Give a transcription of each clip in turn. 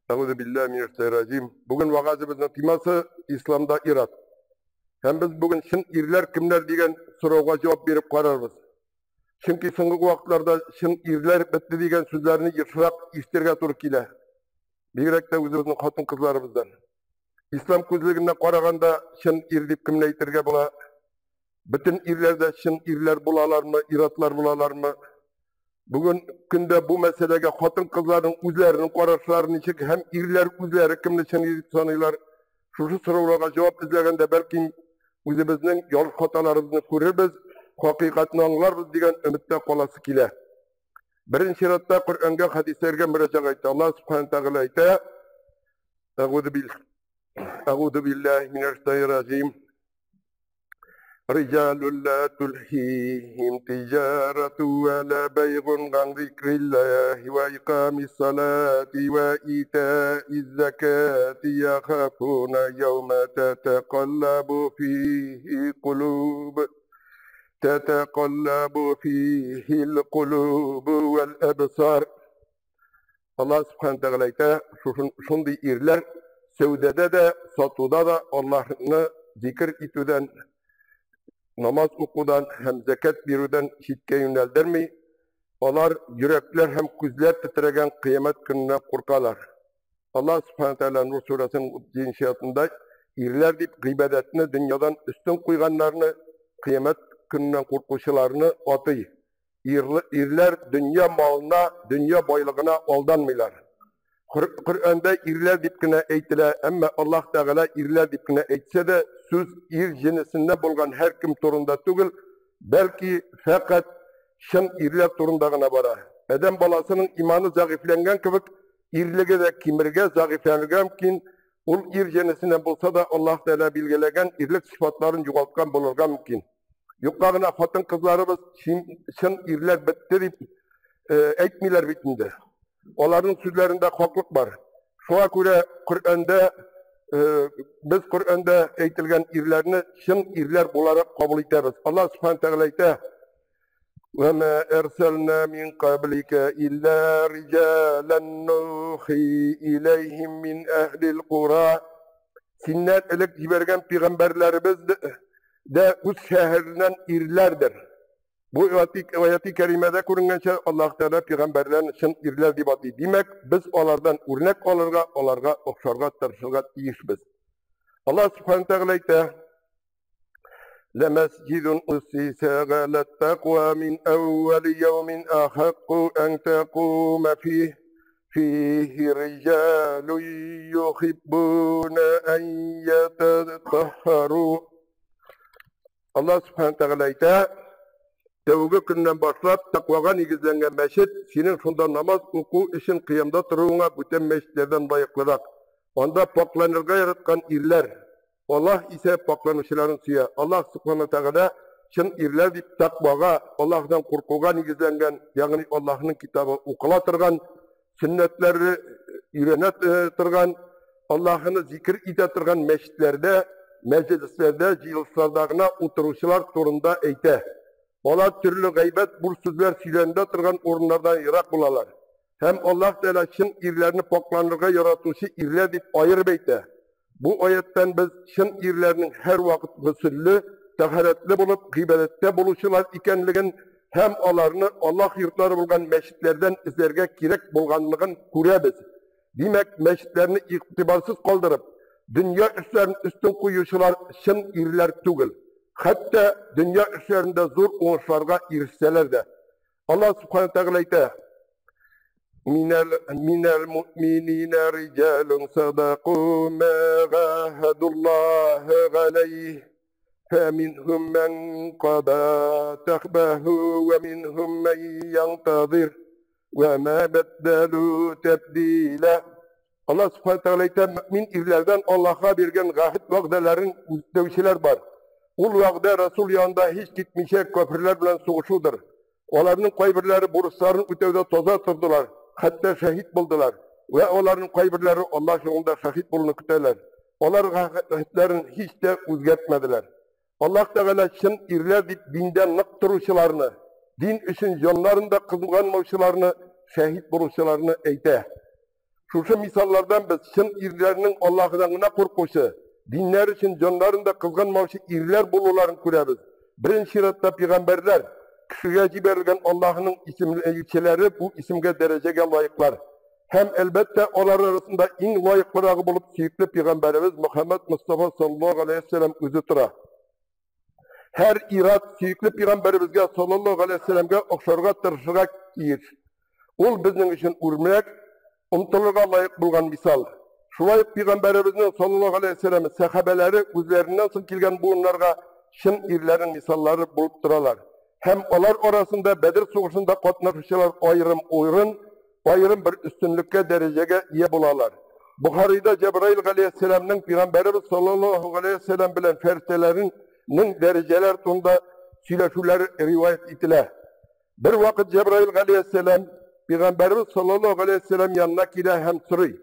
Әгъузу биллаһи минәш шайтанир раҗим. Бүген вәгазебезнең темасы Исламда ир-ат. Һәм без бүген чын ирләр кемнәр дигән сорауга җавап биреп карарбыз. Чөнки соңгы вакытларда чын ирләр бетте дигән сүзләрне ешрак ишетергә туры килә. Бигрәк тә үзебезнең хатын-кызларыбыздан. Ислам күзлегеннән караганда чын ир дип кемне әйтергә була? Бөтен ирләр дә чын ирләр булалармы, ир-атлар булалармы? Бүген көндә бу мәсьәләгә хатын-кызларның үзләренең карашлары ничек һәм ирләр үзләре кемне чын ир дип саныйлар? Шушы сорауларга җавап эзләгәндә бәлки үзебезнең ялгыш хаталарыбызны күрербез, хакыйкатьне аңларбыз дигән өметтә каласы килә. Беренче чиратта Коръәнгә, хәдисләргә мөрәҗәгать итә. Аллаһ Субхану Тәгалә әйтә: Әгъузу биллаһи минәш шайтанир раҗим. رجال لا تلهيهم تجارة ولا بيع عن ذكر الله وإقام الصلاة وإيتاء الزكاة يخافون يوما تتقلب فيه القلوب والأبصار. Аллаһ Субхану Тәгалә әйтә, шундый ирләр сәүдәдә дә, сатуда да Аллаһны зикер итүдән, намаз укудан һәм зәкят бирүдән читкә юнәлдерми. Алар йөрәкләр һәм күзләр тетрәгән кыямәт көненнән куркалар. Аллаһ Субхану Тәгалә Нур сүрәсенең 37 аятында ирләр дип гыйбадәтне дөньядан өстен куйганнарны, кыямәт көненнән куркучыларны атый. Ирләр дөнья малына, дөнья байлыгына алданмыйлар. Коръәндә ирләр дип кенә әйтелә, әмма Аллаһ Тәгалә ирләр дип кенә әйтсә дә, сүз ир җенесеннән булган һәркем турында түгел, бәлки фәкать чын ирләр турында гына бара. Адәм баласының иманы зәгыйфьләнгән кебек, ирлеге дә кимергә, зәгыйфьләнергә мөмкин. Ул ир җенесеннән булса да, Аллаһ Тәгалә билгеләгән ирлек сыйфатларын югалткан булырга мөмкин. Юкка гына хатын-кызларыбыз чын ирләр бетте дип әйтмиләр бит инде. Аларның сүзләрендә хаклык бар. Шуңа күрә Коръәндә без Коръәндә әйтелгән ирләрне чын ирләр буларак кабул итәбез. Аллаһ Субхану Тәгалә әйтә: "Ва ма арсална мин каблика илля риҗалан нухи иләйһим мин әһлил кура". Синнән элек җибәргән пәйгамбәрләребез дә үз шәһәреннән ирләрдер. Бу аяти кәримәдә күренгәнчә, Аллаһ Тәгалә пәйгамбәрләрне чын ирләр дип атый. Димәк, без алардан үрнәк алырга, аларга охшарга тырышырга тиешбез. Аллаһ Субхану Тәгалә әйтә: "Ләмәсҗидун уссиса галат тaqwa мин әүвәли яумин ахакку ан тaqума фих фихи риҗалун юхиббуна ан ятатаххару". Аллаһ Субхану Тәгалә әйтә, тәүге көннән башлап тәкъвага нигезләнгән мәчет синең шунда намаз уку өчен кыямда торуыңа бүтән мәчетләрдән лаеклырак. Анда пакьланырга яраткан ирләр. Аллаһ исә пакьланучыларын сөя. Аллаһ Субхану Тәгалә чын ирләр дип тәкъвага, Аллаһдан куркуга нигезләнгән, ягъни Аллаһның китабы укыла торган, сөннәтләре өйрәнә торган, Аллаһны зикер итә торган мәчетләрдә, мәҗлесләрдә, җыелышларда гына утыручылар турында әйтә. Алар төрле гайбәт, буш сүзләр сөйләнә торган урыннардан ерак булалар. Һәм Аллаһ Тәгалә чын ирләрне пакьланырга яратучы ирләр дип аерып әйтә. Бу аяттан без чын ирләрнең һәрвакыт гөселле, тәһарәтле булып гыйбадәттә булучылар икәнлеген һәм аларны Аллаһ йортлары булган мәчетләрдән эзләргә кирәк булганлыгын күрәбез. Димәк, мәчетләрне игътибарсыз калдырып, дөнья эшләрен өстен куючылар чын ирләр түгел. Хәтта дөнья эшләрендә зур уңышларга ирешсәләр дә. Аллаһ Субхану Тәгалә әйтә: Минәл муъминина риҗалун садаку ма гахадуллаһ галәйһ фәминһум ман када тахбаһу ва минһум ман янтазир ва ма баддалу табдила. Аллаһ Субхану Тәгалә әйтә, мөэмин ирләрдән Аллаһка биргән гаһд вәгъдәләрен үтәүчеләр бар. Ул вәгъдә Расул янында һич китмичә кафирләр белән сугышудыр. Аларның кайберләре бурычларын үтәүдә таза тордылар, хәтта шәһид булдылар. Вә аларның кайберләре Аллаһ юлында шәһид булуны көтәләр. Алар гаһдләрен һич тә үзгәртмәделәр. Аллаһ Тәгалә чын ирләр дип диндә нык торучыларны, дин өчен җаннарын да кызганмаучыларны, шәһид булучыларны әйтә. Шушы мисаллардан без чын ирләрнең Аллаһыдан гына куркучы, диннәре өчен җаннарын да кызганмаучы ирләр булуларын күрәбез. Беренче чиратта пәйгамбәрләр, кешегә җибәрелгән Аллаһының исемле илчеләре бу исемгә, дәрәҗәгә лаеклар. Һәм, әлбәттә, алар арасында иң лаеклырагы булып сөекле пәйгамбәребез Мөхәммәд Мостафа саллаллаһу галәйһи ва сәлләм үзе тора. Һәр ир-ат сөекле пәйгамбәребезгә саллаллаһу галәйһи ва сәлләмгә охшарга тырышырга тиеш. Ул безнең өчен үрнәк, омтылырга лаек булган мисал. Шулай ук пәйгамбәребезнең саллаллаһу галәйһи ва сәлләм сәхабәләре үзләреннән соң килгән буыннарга чын ирләрнең мисаллары булып торалар. Һәм алар арасында Бәдер сугышында катнашучылар аерым урын, аерым бер өстенлеккә, дәрәҗәгә ия булалар. Бохарида Җәбраил галәйһиссәламнең пәйгамбәребез саллаллаһу галәйһи ва сәлләм белән фәрештәләренең дәрәҗәләр турында сөйләшүләре риваять ителә. Бер вакыт Җәбраил галәйһиссәлам пәйгамбәребез саллаллаһу галәйһи ва сәлләм янына килә һәм сорый: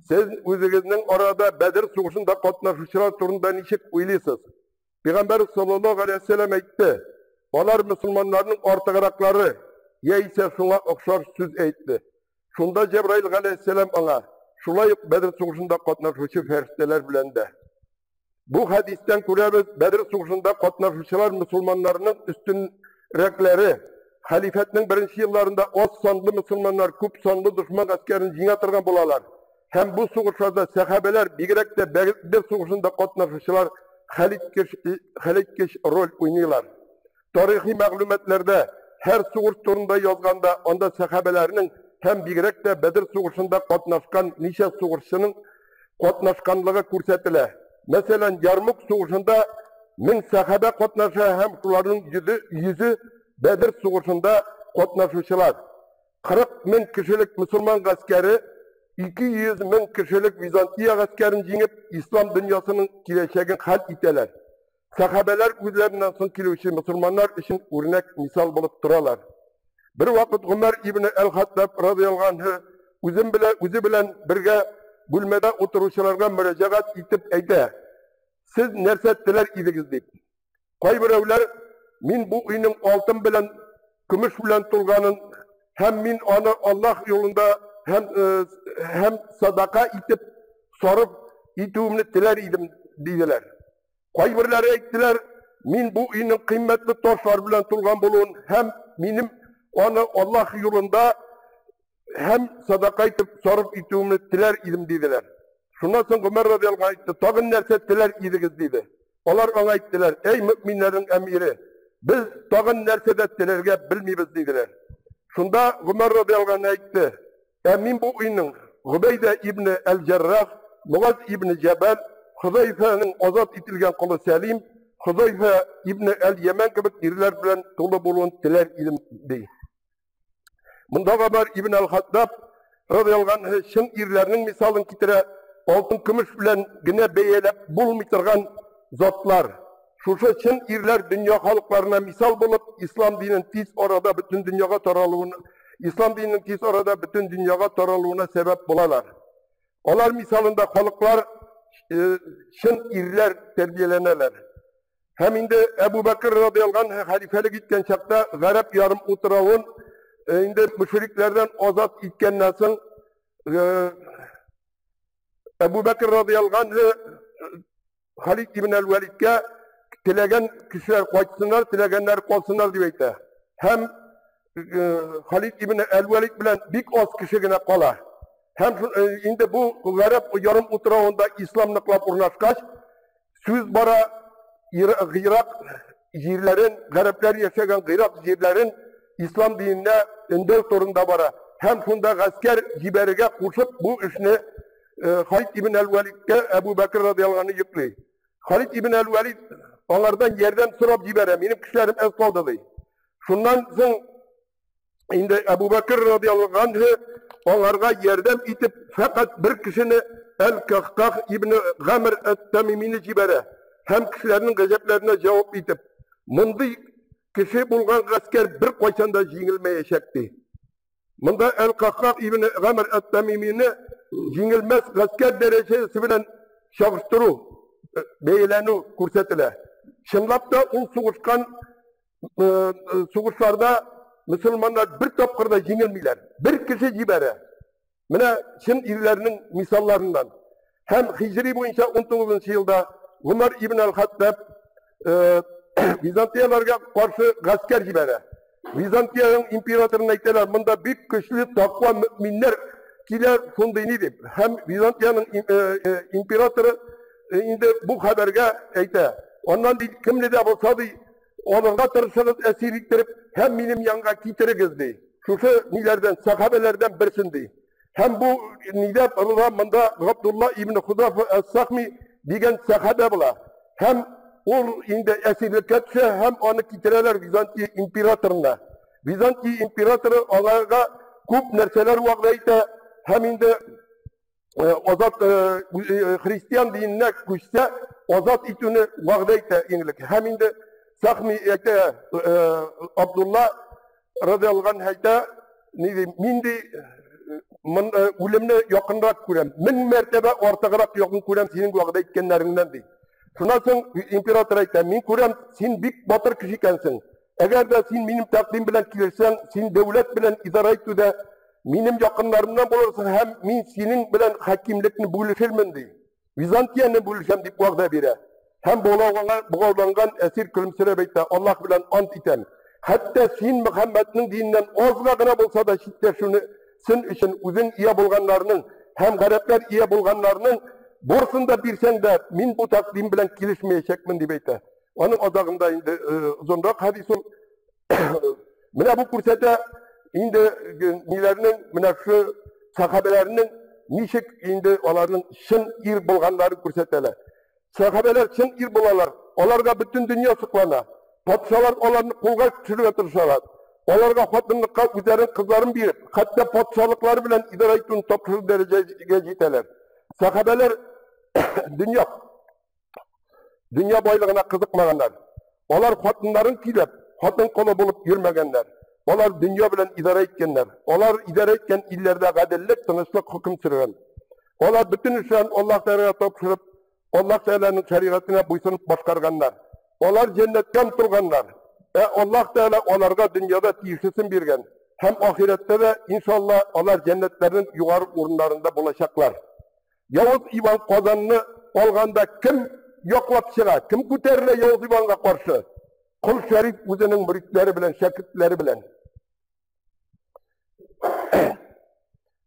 "Сез үзегезнең арада Бәдер сугышында катнашучылар турында ничек уйлыйсыз?" Пәйгамбәр саллаллаһу галәйһи ва сәлләм әйтте: "Алар мөселманнарның артыграклары", яисә шуңа охшаш сүз әйтте. Шунда Җәбраил галәйһиссәлам аңа: "Шулай ук Бәдер сугышында катнашучы фәрештәләр белән дә". Бу хәдистән күрәбез, Бәдер сугышында катнашучылар мөселманнарның өстенрәкләре. Хәлифәтнең беренче елларында аз санлы мөселманнар күп санлы дошман гаскәрен җиңә торган булалар. Һәм бу сугышларда сәхабәләр, бигрәк тә Бәдер сугышында катнашучылар хәлиткеч, хәлиткеч роль уйныйлар. Тарихи мәгълүматларда һәр сугыш турында язганда анда сәхабәләрнең һәм бигрәк тә Бәдер сугышында катнашкан ничә сугышчының катнашканлыгы күрсәтелә. Мәсәлән, Ярмук сугышында 1000 сәхабә катнаша һәм шуларның йөзе Бәдер сугышында катнашучылар. 40 мең кешелек мөселман гаскәре 200 мең кешелек Византия гаскәрен җиңеп, ислам дөньясының киләчәген хәл итәләр. Сәхабәләр үзләреннән соң килүче мөселманнар өчен үрнәк мисал булып торалар. Бер вакыт Гомәр ибн әл-Хаттаб радияллаһу анһу үзем белән үзе белән бергә бүлмәдә утыручыларга мөрәҗәгать итеп әйтә: "Сез нәрсә теләр идегез?" дип. Кайберәүләр мин бу өйнең алтын белән, көмеш белән тулганын һәм мин аны Аллаһ юлында һәм һәм садака итеп сарыф итүемне теләр идем, диделәр. Кайберләре әйттеләр, мин бу өйнең кыйммәтле ташлар белән тулган булуын һәм минем аны Аллаһ юлында һәм садака итеп сарыф итүемне теләр идем, диделәр. Шуннан соң Гомәр радияллаһу анһу әйтте: "Тагын нәрсә теләр идегез?" диде. Алар аңа әйттеләр: "Әй мөэминнәрнең әмире, без тагын нәрсә дә теләргә белмибез", диделәр. Шунда Гомәр радияллаһу анһу әйтте: "Ә мин бу өйнең Гобәйдә ибне әл-Җәррах, Мугаз ибне Җәбәл, Хөзәйфәнең азат ителгән колы Сәлим, Хөзәйфә ибне әл-Яман кебек ирләр белән тулы булуын теләр идем", ди. Монда Гомәр ибн әл-Хаттаб радияллаһу анһу чын ирләрнең мисалын китерә, алтын көмеш белән генә бәяләп булмый торган затлар. Шушы чын ирләр дөнья халыкларына мисал булып, ислам динен тиз арада бөтен дөньяга таралуына, ислам диненең тиз арада бөтен дөньяга таралуына сәбәп булалар. Алар мисалында халыклар чын ирләр тәрбияләнәләр. Һәм инде Әбу Бәкер радияллаһу анһу хәлифәлек иткән чакта Гарәп ярым утравын инде мөшрикләрдән азат иткәннән соң Әбу Бәкер радияллаһу анһу Халид ибн әл-Вәлидкә теләгән кешеләр кайтсыннар, теләгәннәр калсыннар дип әйтә. Һәм Халид ибн әл-Вәлид белән бик аз кеше генә кала. Һәм инде бу Гарәп ярым утравында ислам ныклап урнашкач, Сүз бара Гыйрак җирләрен, гарәпләр яшәгән Гыйрак җирләрен ислам диненә өндәү турында бара. Һәм шунда гаскәр җибәрергә кушып, бу эшне Халид ибн әл-Вәлидкә Әбу Бәкер радияллаһу анһу йөкли. Халид ибн әл-Вәлид аңардан ярдәм сорап җибәрә, минем кешеләрем әз калды ди. Шуннан соң Инде Әбу Бәкер радияллаһу анһу аңарга ярдәм итеп фәкать бер кешене Әл-Кахках ибн Гамр әт-Тамимине җибәрә һәм кешеләрнең гаҗәпләренә җавап итеп, мондый кеше булган гаскәр бер кайчан да җиңелмәячәк ди. Монда Әл-Кахках ибн Гамр әт-Тамимине җиңелмәс гаскәр дәрәҗәсе белән чагыштыру, бәяләнү күрсәтелә. Чынлап та ул сугышкан сугышларда мөселманнар бер тапкыр да җиңелмиләр. Бер кеше җибәрә. Менә чын ирләрнең мисалларыннан. Һәм хиҗри буенча 19 елда Гомәр ибн аль-Хаттаб Византияләргә каршы гаскәр җибәрә. Византиянең императорына әйтәләр, монда бик көчле тәкъва мөэминнәр килә, шундый ни дип. Һәм Византиянең императоры инде бу хәбәргә әйтә. Аннан ди, кемне дә булса ди, алырга тырышыгыз әсир иттереп һәм минем янга китерегез ди. Шушы ниләрдән, сәхабәләрдән берсен ди. Һәм бу нидә була монда Габдулла ибн Хузафа әс-Сахми дигән сәхабә була. Һәм ул инде әсирлеккә төшә һәм аны китерәләр Византия императорына. Византия императоры аларга күп нәрсәләр вәгъдә итә һәм инде азат христиан диненә күчсә, азат итүне вәгъдә итә иң элек. Һәм инде Сахми әйтә, Абдулла радиаллаһу анһу әйтә, ни ди, мин ди, үлемне якынрак күрәм, 1000 мәртәбә артыграк якын күрәм синең вәгъдә иткәннәреңнән ди. Шуннан соң император әйтә, мин күрәм, син бик батыр кеше икәнсең. Әгәр дә син минем тәкъдим белән килешсәң, син дәүләт белән идарә итүдә минем якыннарымнан булырсың һәм мин синең белән хакимлекне бүлешермен ди. Византияне бүлешәм дип вәгъдә бирә. Һәм богауланган әсир көлемсерәп әйтә, Аллаһ белән ант итәм. Хәтта син Мөхәммәднең диненнән азга гына булса да читләшүне син өчен үзең ия булганнарның һәм гарәпләр ия булганнарның барысын да бирсәң дә, мин бу тәкъдим белән килешмәячәкмен дип әйтә. Аның азагында инде озынрак хәдис ул. Менә бу күрсәтә инде ниләрнең, менә шу сәхабәләрнең ничек инде аларның чын ир булганнарын күрсәтәләр. Сәхабәләр чын ир булалар. Аларга бөтен дөнья соклана. Патшалар аларны кулга төшерергә тырышалар. Аларга хатынлыкка үзләренең кызларын биреп, хәтта патшалыклары белән идарә итүне тапшыру дәрәҗәгә җитәләр. Сәхабәләр дөнья байлыгына кызыкмаганнар. Алар хатыннарын көйләп, хатын колы булып йөрмәгәннәр. Алар дөнья белән идарә иткәннәр. Алар идарә иткән илләрдә гаделлек, тынычлык хөкем сөргән. Алар бөтен эшләрен Аллаһ Тәгаләгә тапшырып, Аллаһ Тәгаләнең шәригатенә буйсынып башкарганнар. Алар җәннәткә омтылганнар. Ә Аллаһ Тәгалә аларга дөньяда тиешлесен биргән. Һәм ахирәттә дә, иншалла, алар җәннәтләрнең югары урыннарында булачаклар. Явыз Иван Казанны алганда кем яклап чыга, кем күтәрелә Явыз Иванга каршы? Кол Шәриф үзенең мөритләре белән, шәкертләре белән.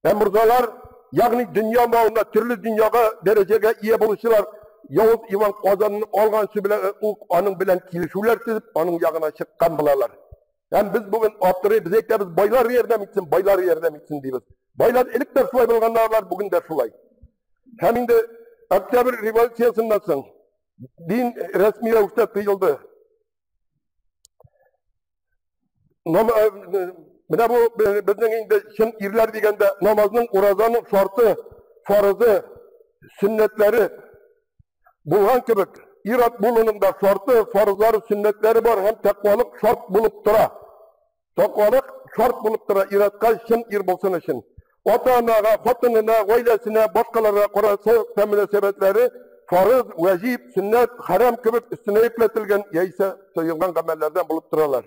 Ә морзалар, ягъни дөнья малына, төрле дөньяга дәрәҗәгә ия булучылар Явыз Иван Казанны алганчы белән ук аның белән килешүләр төзеп, аның ягына чыккан булалар. Һәм без бүген аптырыйбыз, әйтәбез, байлар ярдәм итсен, байлар ярдәм итсен дибез. Байлар элек тә шулай булганнар, алар бүген дә шулай. Һәм инде Октябрь революциясеннән соң дин рәсми рәвештә тыелды. Менә бу безнең инде чын ирләр дигәндә намазның, уразаның шарты, фарызы, сөннәтләре булган кебек, ир-ат булуның да шарты, фарызлары, сөннәтләре бар һәм тәкъвалык шарт булып тора. Тәкъвалык шарт булып тора ир-атка чын ир булсын өчен. Ата-анага, хатынына, гаиләсенә, башкаларга карата мөнәсәбәтләре фарыз, вәҗиб, сөннәт, хәрам кебек өстенә йөкләтелгән яисә тыелган гамәлләрдән булып торалар.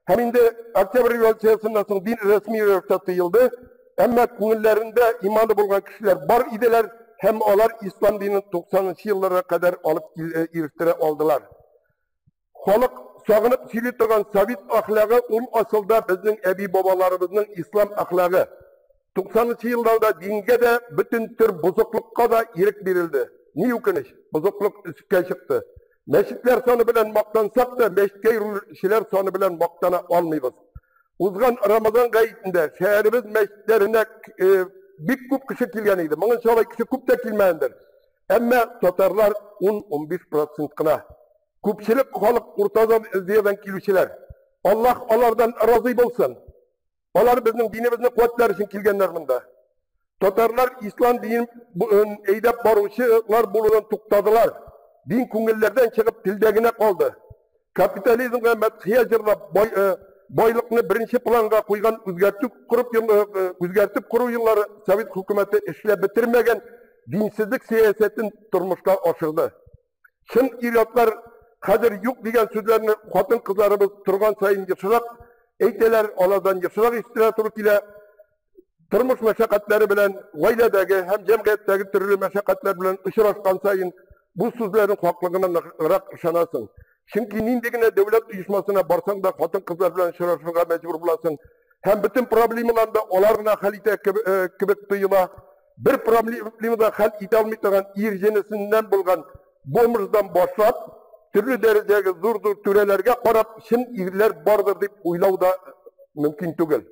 Һәм инде Октябрь революциясеннән соң дин рәсми рәвештә тыелды, әмма күңелләрендә иманы булган кешеләр бар иделәр һәм алар ислам динен 90 елларга кадәр алып ирештерә алдылар. Халык сагынып сөйли торган совет әхлагы ул асылда безнең әби-бабаларыбызның ислам әхлагы. 90 елларда дингә дә, бөтен төр бозыклыкка да ирек бирелде. Ни үкенеч, бозыклык өскә чыкты. Мәчетләр саны белән мактансак та, мәчеткә йөрүчеләр саны белән мактана алмыйбыз. Узган Рамазан гаетендә шәһәребез мәчетләренә бик күп кеше килгән иде. Моңынча алай кеше күп тә килмәгәндер. Әмма татарлар 10-15 процент кына. Күпчелек халык Урта Азиядән килүчеләр. Аллаһ алардан разый булсын. Алар безнең динебезне куәтләр өчен килгәннәр монда. Татарлар ислам динен әйдәп баручылар булудан туктадылар. Дин күңелләрдән чыгып телдә генә калды. Капитализмга мәдхия җырлап, байлыкны беренче планга куйган үзгәртеп корып үзгәртеп кору еллары Совет хөкүмәте эшләп бетермәгән динсезлек сәясәтен тормышка ашырды. Чын ир-атлар хәзер юк дигән сүзләрне хатын-кызларыбыз торган саен ешрак әйтәләр, алардан ешрак ишетергә туры килә. Тормыш мәшәкатьләре белән, гаиләдәге һәм җәмгыятьтәге төрле мәшәкатьләр белән очрашкан саен бу сүзләрнең хаклыгына ныграк ышанасың. Чөнки нинди генә дәүләт оешмасына барсаң да хатын-кызлар белән очрашырга мәҗбүр буласың. Һәм бөтен проблемаларны да алар гына хәл итә кебек тоела. Бер проблеманы да хәл итә алмый торган ир җенесеннән булган бомждан башлап, төрле дәрәҗәдәге зур-зур түрәләргә карап, чын ирләр бардыр дип уйлау да мөмкин түгел.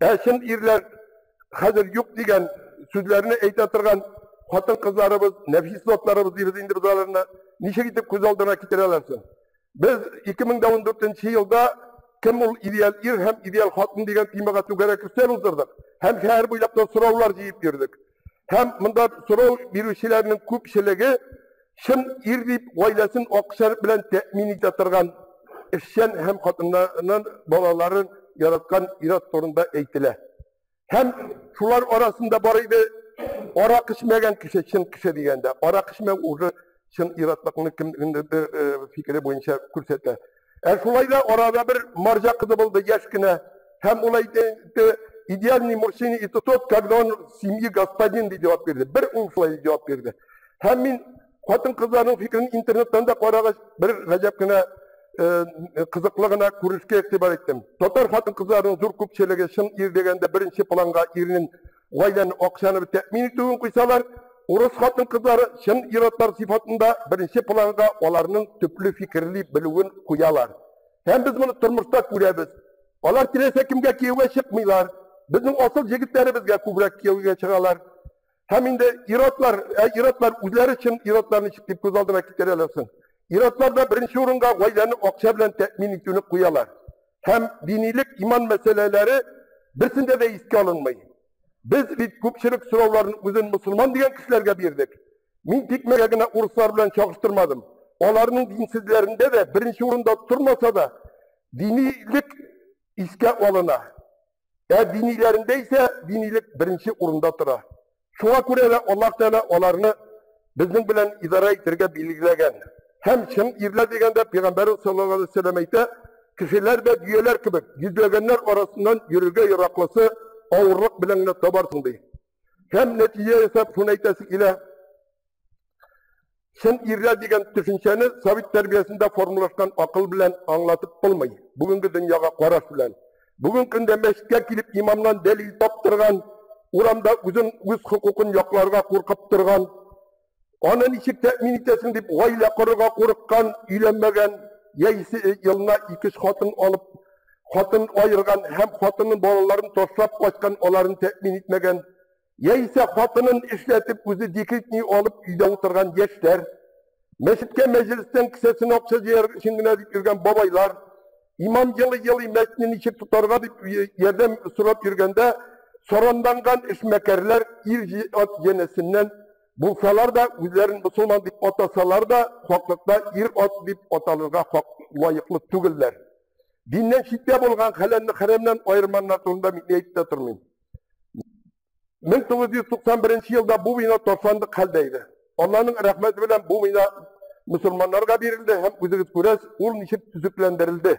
Ә чын ирләр хәзер юк дигән сүзләрне әйтә торган хатын-кызларыбыз, нәфис затларыбыз дибез инде без аларны, ничек итеп күз алдына китерә аласың? Без 2014 елда кем ул идеаль ир һәм идеаль хатын дигән темага түгәрәк өстәл уздырдык. Һәм шәһәр буйлап та сораулар җыеп йөрдек. Һәм монда сорау бирүчеләрнең күпчелеге чын ир дип гаиләсен акча белән тәэмин итә торган эшчән һәм хатыннарның балаларын яраткан ир-ат турында әйтелә. Һәм шулар арасында бар иде арак эчмәгән кеше чын кеше дигәндә. Арак эчмәү уже чын ир-атлыкны кемнеңдер фикере буенча күрсәтә. Ә шулай да арада бер марҗа кызы булды яшь кенә. Һәм ул әйтте, идеальный мужчина это тот, когда он в семье господин дип җавап бирде. Бер ул шулай җавап бирде. Һәм мин хатын-кызларның фикерен интернеттан да карагач, бер гаҗәп кенә кызыклы гына күренешкә игътибар иттем. Татар хатын-кызларының зур күпчелеге чын ир дигәндә беренче планга ирнең гаиләне акчаны тәэмин итүен куйсалар, урыс хатын-кызлары чын ир-атлар сыйфатында беренче планга аларның төпле фикерли белүен куялар. Һәм без моны тормышта күрәбез. Алар теләсә кемгә кияүгә чыкмыйлар. Безнең асыл егетләребезгә күбрәк кияүгә чыгалар. Һәм инде ир-атлар, ир-атлар үзләре чын ир-атларны ничек дип күз алдына китерә аласың? Ир-атлар да беренче урынга гаиләне акча белән тәэмин итүне куялар. Һәм динилек, иман мәсьәләләре берсендә дә искә алынмый. Без бит күпчелек сорауларын үзен мусульман дигән кешеләргә бирдек. Мин тикмәгә генә урыслар белән чагыштырмадым. Аларның динсезләрендә дә беренче урында тормаса да, динилек искә алына. Ә диниләрендә исә динилек беренче урында тора. Шуңа күрә дә Аллаһ Тәгалә аларны безнең белән идарә итәргә билгеләгән. Һәм чын ирләр дигәндә Пәйгамбәрбез саллаллаһу алейһи ва сәлләм әйтә, кешеләр дә дөяләр кебек йөзләгәннәр арасыннан йөрергә яраклысы авырлык белән генә табарсың ди. Һәм нәтиҗә ясап шуны әйтәсе килә. Чын ирләр дигән төшенчәне совет тәрбиясендә формалашкан акыл белән аңлатып булмый. Бүгенге дөньяга караш белән. Бүген көндә мәчеткә килеп имамнан дәлил таптырган, урамда үзен үз хокукын якларга куркып торган, аны ничек тәэмин итәсең дип гаилә корырга курыккан, өйләнмәгән, яисә елына 2-3 хатын алып, хатын аерган һәм хатынның балаларын ташлап качкан, аларын тәэмин итмәгән, яисә хатынын эшләтеп үзе декретный алып өйдә утырган яшьләр, мәчеткә мәҗлестән кесәсенә акча җыяр өчен генә дип йөргән бабайлар, имам елый-елый мәчетне ничек тотарга дип ярдәм сорап йөргәндә саранланган эшмәкәрләр ир-ат җенесеннән булсалар да, үзләрен мусульман дип атасалар да, хаклыкта ир-ат дип аталырга хак лаеклы түгелләр. Диннән читтә булган хәләлне хәрәмнән аерманнар турында мин әйтеп тә тормыйм. 1991 елда бу бина ташландык хәлдә иде. Алланың рәхмәте белән бу бина мусульманнарга бирелде һәм үзегез күрәсез, ул ничек төзекләндерелде.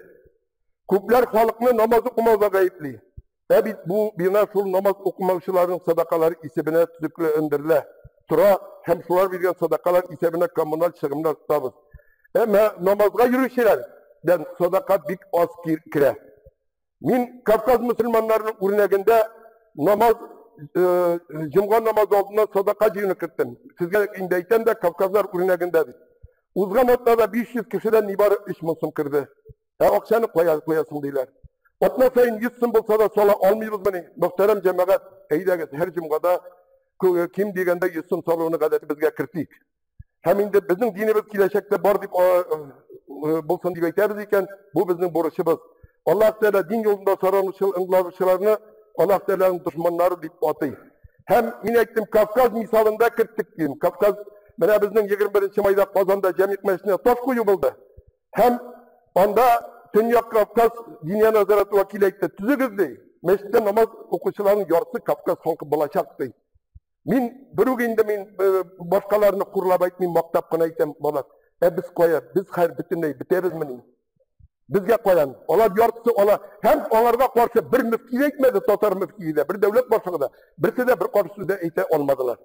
Күпләр халыкны намаз укымауда гаепли. Ә бит бу бина шул намаз укымаучыларның садакалары исәбенә төзекләндерелә тора һәм шулар биргән садакалар исәбенә коммуналь чыгымнар тотабыз. Әмма намазга йөрүчеләрдән садака бик аз керә. Мин Кавказ мусульманнарының үрнәгендә намаз, җомга намазы алдыннан садака җыюны керттем. Сезгә инде әйтәм дә, Кавказлар үрнәгендә дип. Узган атнада 500 кешедән нибары 3000 сум керде. Ә акчаны кая куясың диләр. Атна саен 100 сум булса да сала алмыйбызмыни? Мөхтәрәм җәмәгать, әйдәгез, һәр җомгада ким дигәндә 100 сум салуны гадәтебезгә кертик. Һәм инде безнең динебез киләчәктә бар дип булсын дип әйтәбез икән, бу безнең бурычыбыз. Аллаһ Тәгалә дин юлында саранучыларны Аллаһ Тәгаләнең дошманнары дип атый. Һәм мин әйттем, Кавказ мисалында керттек дим. Кавказ менә безнең 21 майда Казанда Җәмигъ мәчетенә таш кую булды. Һәм анда Төньяк Кавказ Диния нәзарәте вәкиле әйтте, төзегез ди. Мәчеттә намаз укучыларның яртысы Кавказ халкы булачак ди. Мин берүк инде мин башкаларны хурлап әйтмим, мактап кына әйтәм, бала. Ә без кая? Без хәзер бөтенләй бетәбезмени? Безгә каян? Алар яртысы ала. Һәм аларга каршы бер мөфти дә әйтмәде, татар мөфтие дә, бер дәүләт башлыгы да, берсе дә бер каршы сүз дә әйтә алмадылар.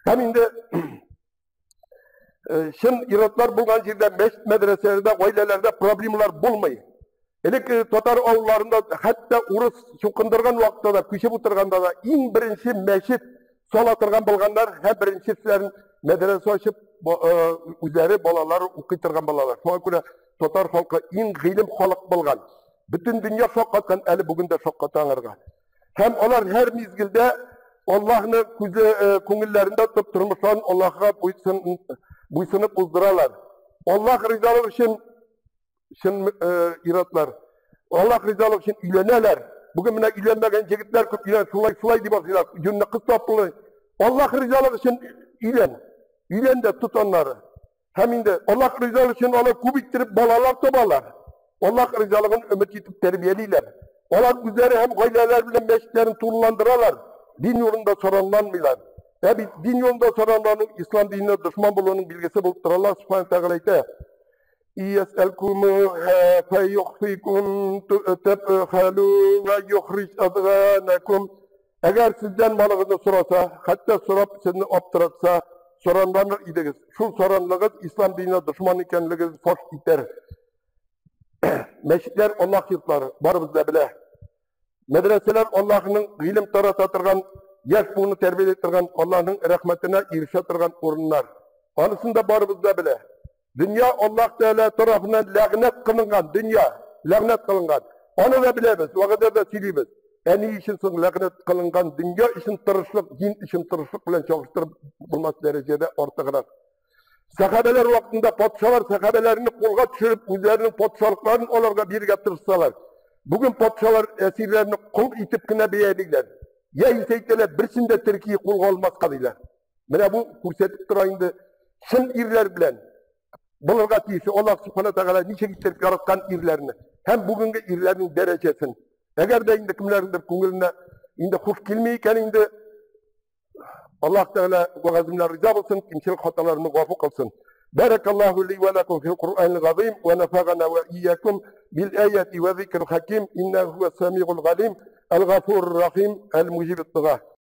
Һәм инде чын иратлар булган җирдә, мәчет, мәдрәсәләрдә, гаиләләрдә проблемалар булмый. Элек татар авылларында хәтта урыс чукындырган вакытта да, күчеп утырганда да иң беренче мәчет сала торган булганнар һәм беренчеләрен мәдрәсә ачып, үзләре балалары укый торган балалар. Шуңа күрә татар халкы иң гыйлем халык булган. Бөтен дөнья шаккаткан, әле бүген дә шакката аңарга. Һәм алар һәр мизгелдә Аллаһны күзе күңелләрендә тотып тормышларын Аллаһка буйсынып уздыралар. Аллаһ ризалыгы өчен чын иратлар. Аллаһ ризалыгы өчен өйләнәләр. Бүген менә өйләнмәгән егетләр күп өйлән, шулай шулай дип атыйлар. Юньле кыз тапмый. Аллаһ ризалыгы өчен өйлән. Өйлән дә тот аннары. Һәм инде Аллаһ ризалыгы өчен алар күп иттереп балалар табалар. Аллаһ ризалыгын өмет итеп тәрбиялиләр. Алар үзләре һәм гаиләләре белән мәчетләрен тулыландыралар. Дин юлында саранланмыйлар. Ә бит дин юлында саранлану ислам диненә дошман булуның билгесе булып тора. Аллаһ Субхану Тәгалә әйтә: "Иясәлкумуха фәюхфикум табхалу ва юхриж адганакум". Әгәр сездән малыгызны сораса, хәтта сорап сезне аптыратса, саранланыр идегез. Шул саранлыгыз ислам диненә дошман икәнлегегез фаш итәр. Мәчетләр Аллаһ йортлары, барыбыз да белә. Мәдрәсәләр Аллаһның гыйлем тарата торган, яшь буынны тәрбияли торган, Аллаһның рәхмәтенә ирешә торган урыннар. Анысын да барыбыз да белә. Дөнья Аллаһ Тәгалә тарафыннан ләгънәт кылынган, дөнья ләгънәт кылынган. Аны да беләбез, вәгъдә дә сөйлибез. Ә ни өчен соң ләгънәт кылынган дөнья өчен тырышлык, дин өчен тырышлык белән чагыштырып булмас дәрәҗәдә артыграк? Сәхабәләр вакытында патшалар сәхабәләрне кулга төшереп, үзләренең патшалыкларын аларга бирергә тырышсалар, бүген патшалар әсирләрне кол итеп кенә бәялиләр. Яисә әйтәләр, берсен дә Төркия кулга алмаска диләр. Менә бу күрсәтеп тора инде чын ирләр белән булырга тиеш. Аллаһ Субхана Тәгалә ничек итеп яраткан ирләрне һәм бүгенге ирләрнең дәрәҗәсен. Әгәр дә инде кемнәрнеңдер күңеленә инде хуш килми икән инде, Аллаһ Тәгалә вәгаземнәр риза булсын, кимчелек хаталарымны гафу кылсын. Бәрәкаллаһу ли ва лакум фил Куръанил газим ва нафагана ва иякум бил аяти ва зикрил хаким иннаху хуас самигул галим әл-гафур рахим әл-муҗибут дуа.